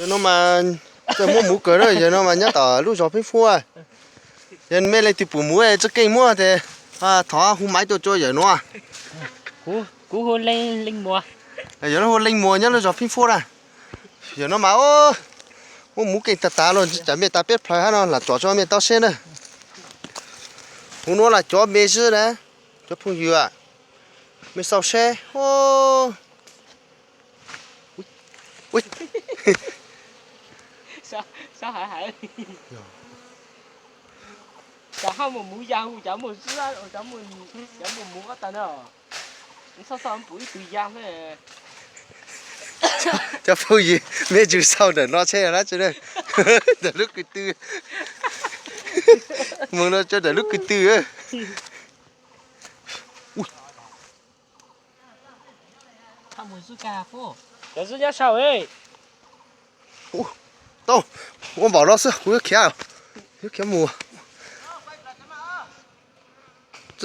Yawm no mas txawj muab muv kawg na, yawm no mas nyob tom lub zos Pheej Fuab. Yog mej leej twg pum muv txoj keej muab tes thov hu maiv tuaj rau yawm no. Kuv hu Leej Muas. Yawm no hu Leej Muas nyob lub zos Pheej Fuab na. Yawm no mas muab muv keej tag tag los, cas mej tas peb plhaws hab no lam tsom tso mej tau seb na. Huv nuav lam cov me xwb na, cov phooj ywg, mej xauj seb. Cov muag muv ya, cov muag muv ob tag na. Xauj xauj pum ib tug ya. Cov phooj ywg, mej tsum xauj ntawm no tsheb dab tsi na. Ntawm lub kws tw. Moog no tso ntawm lub kws tw. Cov zub nyob sau. Tau, ua npaum no xwb, kuv yuav khiav, yuav khiav mus.